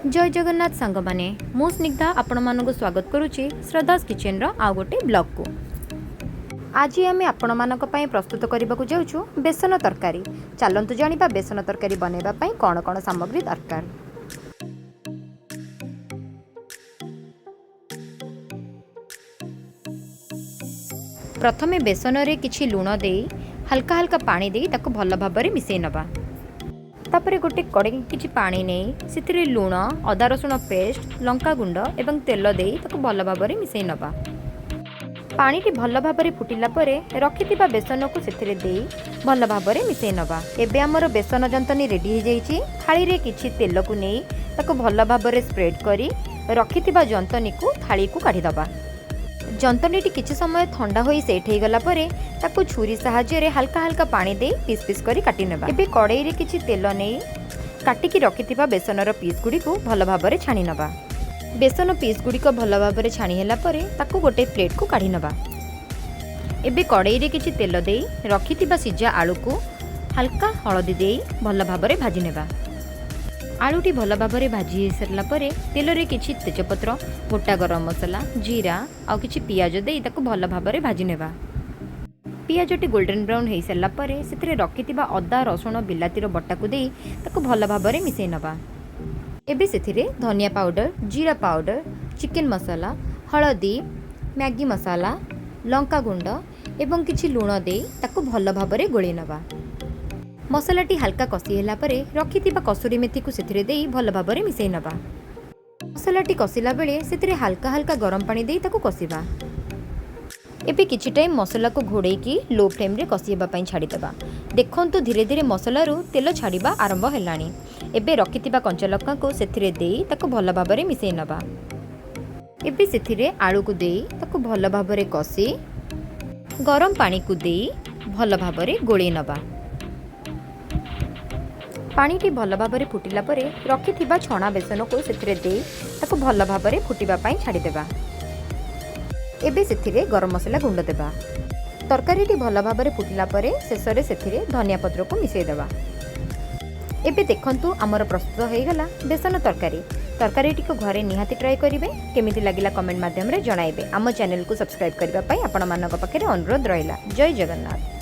ଜୟ ଜଗନ୍ନାଥ ସାଙ୍ଗମାନେ, ମୁଁ ସ୍ନିଗ୍ଧା ଆପଣମାନଙ୍କୁ ସ୍ୱାଗତ କରୁଛି ଶ୍ରଦ୍ଧାସ୍ କିଚେନ୍ର ଆଉ ଗୋଟେ ବ୍ଲଗ୍କୁ। ଆଜି ଆମେ ଆପଣମାନଙ୍କ ପାଇଁ ପ୍ରସ୍ତୁତ କରିବାକୁ ଯାଉଛୁ ବେସନ ତରକାରୀ। ଚାଲନ୍ତୁ ଜାଣିବା ବେସନ ତରକାରୀ ବନାଇବା ପାଇଁ କ'ଣ କ'ଣ ସାମଗ୍ରୀ ଦରକାର। ପ୍ରଥମେ ବେସନରେ କିଛି ଲୁଣ ଦେଇ, ହାଲକା ହାଲକା ପାଣି ଦେଇ ତାକୁ ଭଲ ଭାବରେ ମିଶାଇ ନେବା। ତାପରେ ଗୋଟେ କଡ଼େଇ କିଛି ପାଣି ନେଇ ସେଥିରେ ଲୁଣ, ଅଦା ରସୁଣ ପେଷ୍ଟ, ଲଙ୍କା ଗୁଣ୍ଡ ଏବଂ ତେଲ ଦେଇ ତାକୁ ଭଲ ଭାବରେ ମିଶାଇ ନେବା। ପାଣିଟି ଭଲ ଭାବରେ ଫୁଟିଲା ପରେ ରଖିଥିବା ବେସନକୁ ସେଥିରେ ଦେଇ ଭଲ ଭାବରେ ମିଶାଇ ନେବା। ଏବେ ଆମର ବେସନ ଜନ୍ତନୀ ରେଡ଼ି ହୋଇଯାଇଛି। ଥାଳିରେ କିଛି ତେଲକୁ ନେଇ ତାକୁ ଭଲ ଭାବରେ ସ୍ପ୍ରେଡ୍ କରି ରଖିଥିବା ଜନ୍ତନୀକୁ ଥାଳିକୁ କାଢ଼ିଦେବା। ଜନ୍ତନୀଟି କିଛି ସମୟ ଥଣ୍ଡା ହୋଇ ସେଟ୍ ହୋଇଗଲା ପରେ ତାକୁ ଛୁରୀ ସାହାଯ୍ୟରେ ହାଲକା ହାଲକା ପାଣି ଦେଇ ପିସ୍ ପିସ୍ କରି କାଟି ନେବା। ଏବେ କଡ଼େଇରେ କିଛି ତେଲ ନେଇ କାଟିକି ରଖିଥିବା ବେସନର ପିସ୍ ଗୁଡ଼ିକୁ ଭଲ ଭାବରେ ଛାଣି ନେବା। ବେସନ ପିସ୍ ଗୁଡ଼ିକ ଭଲ ଭାବରେ ଛାଣି ହେଲା ପରେ ତାକୁ ଗୋଟେ ପ୍ଲେଟ୍କୁ କାଢ଼ି ନେବା। ଏବେ କଡ଼େଇରେ କିଛି ତେଲ ଦେଇ ରଖିଥିବା ସିଝା ଆଳୁକୁ ହାଲକା ହଳଦୀ ଦେଇ ଭଲ ଭାବରେ ଭାଜି ନେବା। ଆଳୁଟି ଭଲ ଭାବରେ ଭାଜି ହେଇସାରିଲା ପରେ ତେଲରେ କିଛି ତେଜପତ୍ର, ଗୋଟା ଗରମ ମସଲା, ଜିରା ଆଉ କିଛି ପିଆଜ ଦେଇ ତାକୁ ଭଲ ଭାବରେ ଭାଜି ନେବା। ପିଆଜଟି ଗୋଲ୍ଡେନ୍ ବ୍ରାଉନ୍ ହେଇସାରିଲା ପରେ ସେଥିରେ ରଖିଥିବା ଅଦା, ରସୁଣ, ବିଲାତିର ବଟାକୁ ଦେଇ ତାକୁ ଭଲ ଭାବରେ ମିଶାଇ ନେବା। ଏବେ ସେଥିରେ ଧନିଆ ପାଉଡ଼ର, ଜିରା ପାଉଡ଼ର, ଚିକେନ୍ ମସଲା, ହଳଦୀ, ମ୍ୟାଗି ମସଲା, ଲଙ୍କା ଗୁଣ୍ଡ ଏବଂ କିଛି ଲୁଣ ଦେଇ ତାକୁ ଭଲ ଭାବରେ ଗୋଳେଇ ନେବା। ମସଲାଟି ହାଲକା କଷି ହେଲା ପରେ ରଖିଥିବା କସୁରୀ ମେଥିକୁ ସେଥିରେ ଦେଇ ଭଲ ଭାବରେ ମିଶାଇ ନେବା। ମସଲାଟି କଷିଲା ବେଳେ ସେଥିରେ ହାଲକା ହାଲକା ଗରମ ପାଣି ଦେଇ ତାକୁ କଷିବା। ଏବେ କିଛି ଟାଇମ୍ ମସଲାକୁ ଘୋଡ଼େଇକି ଲୋ ଫ୍ଲେମ୍ରେ କଷି ହେବା ପାଇଁ ଛାଡ଼ିଦେବା। ଦେଖନ୍ତୁ, ଧୀରେ ଧୀରେ ମସଲାରୁ ତେଲ ଛାଡ଼ିବା ଆରମ୍ଭ ହେଲାଣି। ଏବେ ରଖିଥିବା କଞ୍ଚା ଲଙ୍କାକୁ ସେଥିରେ ଦେଇ ତାକୁ ଭଲ ଭାବରେ ମିଶାଇ ନେବା। ଏବେ ସେଥିରେ ଆଳୁକୁ ଦେଇ ତାକୁ ଭଲ ଭାବରେ କଷି ଗରମ ପାଣିକୁ ଦେଇ ଭଲ ଭାବରେ ଗୋଳେଇ ନେବା। ପାଣିଟି ଭଲ ଭାବରେ ଫୁଟିଲା ପରେ ରଖିଥିବା ଛଣା ବେସନକୁ ସେଥିରେ ଦେଇ ତାକୁ ଭଲ ଭାବରେ ଫୁଟିବା ପାଇଁ ଛାଡ଼ିଦେବା। ଏବେ ସେଥିରେ ଗରମ ମସଲା ଗୁଣ୍ଡ ଦେବା। ତରକାରୀଟି ଭଲ ଭାବରେ ଫୁଟିଲା ପରେ ଶେଷରେ ସେଥିରେ ଧନିଆ ପତ୍ରକୁ ମିଶାଇ ଦେବା। ଏବେ ଦେଖନ୍ତୁ, ଆମର ପ୍ରସ୍ତୁତ ହୋଇଗଲା ବେସନ ତରକାରୀ। ତରକାରୀଟିକୁ ଘରେ ନିହାତି ଟ୍ରାଏ କରିବେ। କେମିତି ଲାଗିଲା କମେଣ୍ଟ ମାଧ୍ୟମରେ ଜଣାଇବେ। ଆମ ଚ୍ୟାନେଲକୁ ସବସ୍କ୍ରାଇବ୍ କରିବା ପାଇଁ ଆପଣମାନଙ୍କ ପାଖରେ ଅନୁରୋଧ ରହିଲା। ଜୟ ଜଗନ୍ନାଥ।